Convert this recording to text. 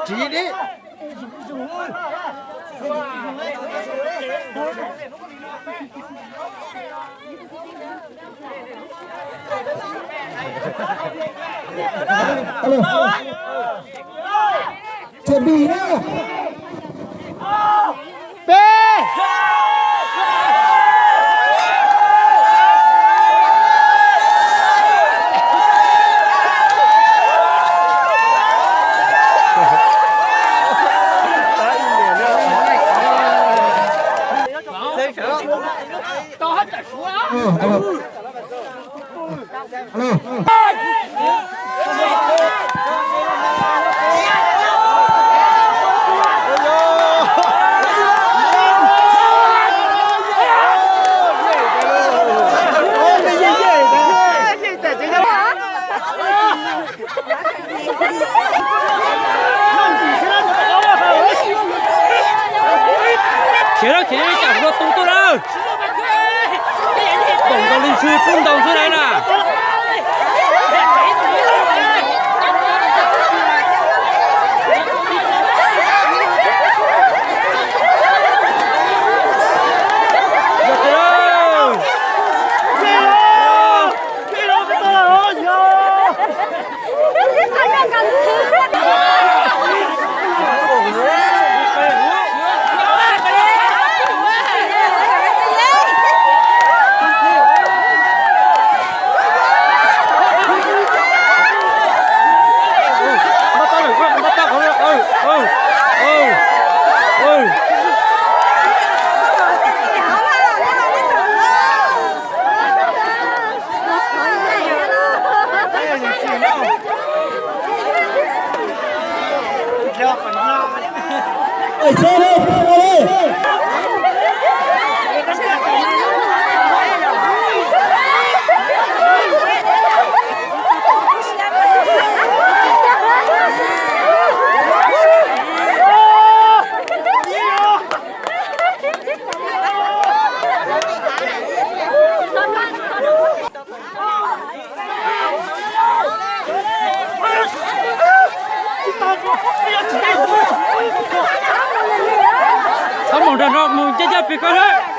Tsis li. Chuẩn bị nhá. Peb. Khiav na, khiav na, cam no tu tuaj na. Ntaus ntaus li ntxhw pub ntaus ntxhw na na. Yog tiag. Txhob mus nrog no, mus ncaj ncaj pem ko na.